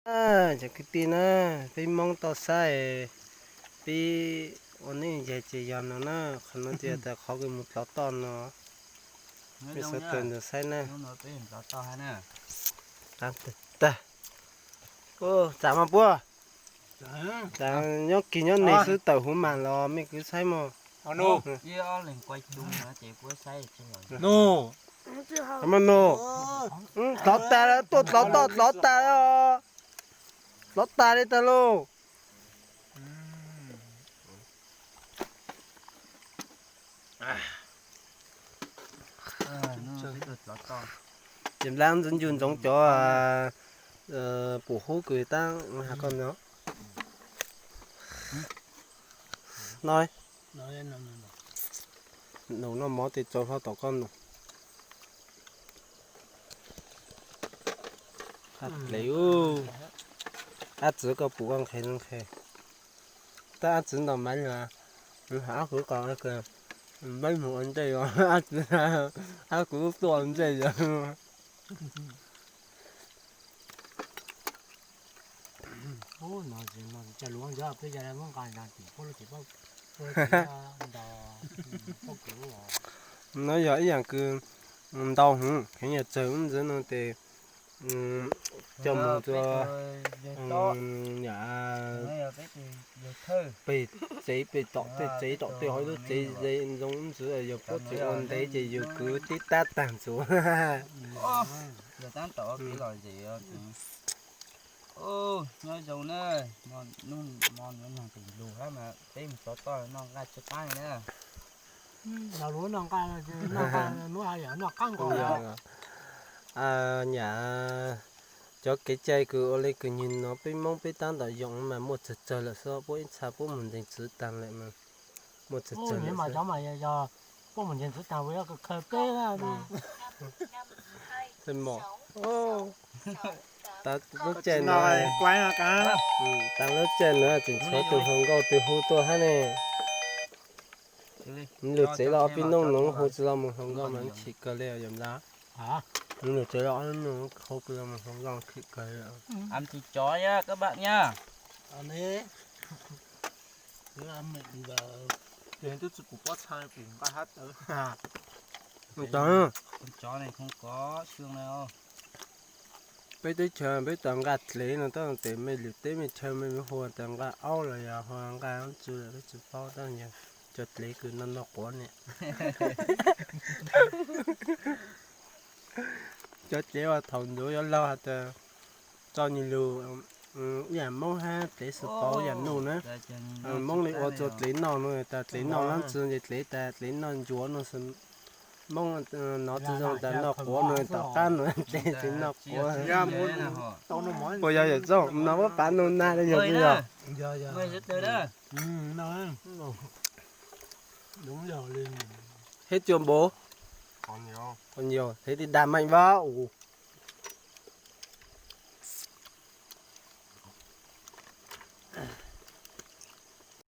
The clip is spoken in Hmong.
Cov kwv tij na, peb Hmoob toj siab, peb ua neej yaig ces yog no na, qhov no ces tas qhov kws mus hlov toj no, peb sawv daws ntawd saib na. Tag, tag. Tsam mas puab, tsam nyob kis nyob neg xwb tawm huv mas los mej kwv saib mog. Hlov tas, tuaj hlov toj hlov tas, hlov tas li tag lauj. Ces nplab ntxoov ncu ntsoov cov pum hub kws tab has koj no. No, nus noj mov tes tsaus hlo tom koj nus. Qab plev, ab txwv koj pum koj nqhes nqhes. Tab ab txwv ntaus maiv lawm, ab kuv qos, peb mus ua ntej os, ab txwv, ab kuv tuaj ua ntej os. No yog ib yaam kws ntau heev, kheev yog tsawg ub ntxwv no tes coj mus rua peg tsev peg tom tej tsev tom tej ho ib lub tsev ze zoo ub ntxwv, yog puab tseem ua ntev ces yus kwv tib tab taag ntxuav. Nyob zoo na, peb mus txov toj noj nqaij tsw qaab na. Nyam cov kev cai kws ua le kws nwg no peb Moob peb tab tom yoo mas muaj tsawg tsawg lawm xwb, puab ib txha puab mus ntseeg txwv taag lawm mas muaj tsawg tsawg lawm xwb. Taag lub caij no, taag lub caij no tseem tshuav tug hluas nkauj twg hu tuaj hab ne. Lug tsev los ob peb nub no hu tsi los mus hluas nkauj mas chim kawg le yom nplab. Lug tsev los ob peb nub hu tsi los mus hluas nkauj chim kawg le. Peb teb chaws peb tas nqaj dlev no tab tes mej lwm teb mej chaw mej hu tas nqaj aub los yog hu nqaj tsi lawm peb tsi paub tab yog cov dlev kws noj noj quav ne. Cov dlev uas thaum ntxuav yuav laug has tas tso nws lug, ib yaam Moob hab dlev xwb paub ib yaam nuj na. Moob le ua txug dlev noj no tas dlev noj lab tsi ces dlev tas dlev noj ntsuav no xwb. Moob no tsi zoo tas noj quav no tom qab no dlev tsis noj quav. Puas yog yawm txooj no puab pav nug nag le yog puas yog? Hib cua npaum, hev ti dag meej vas.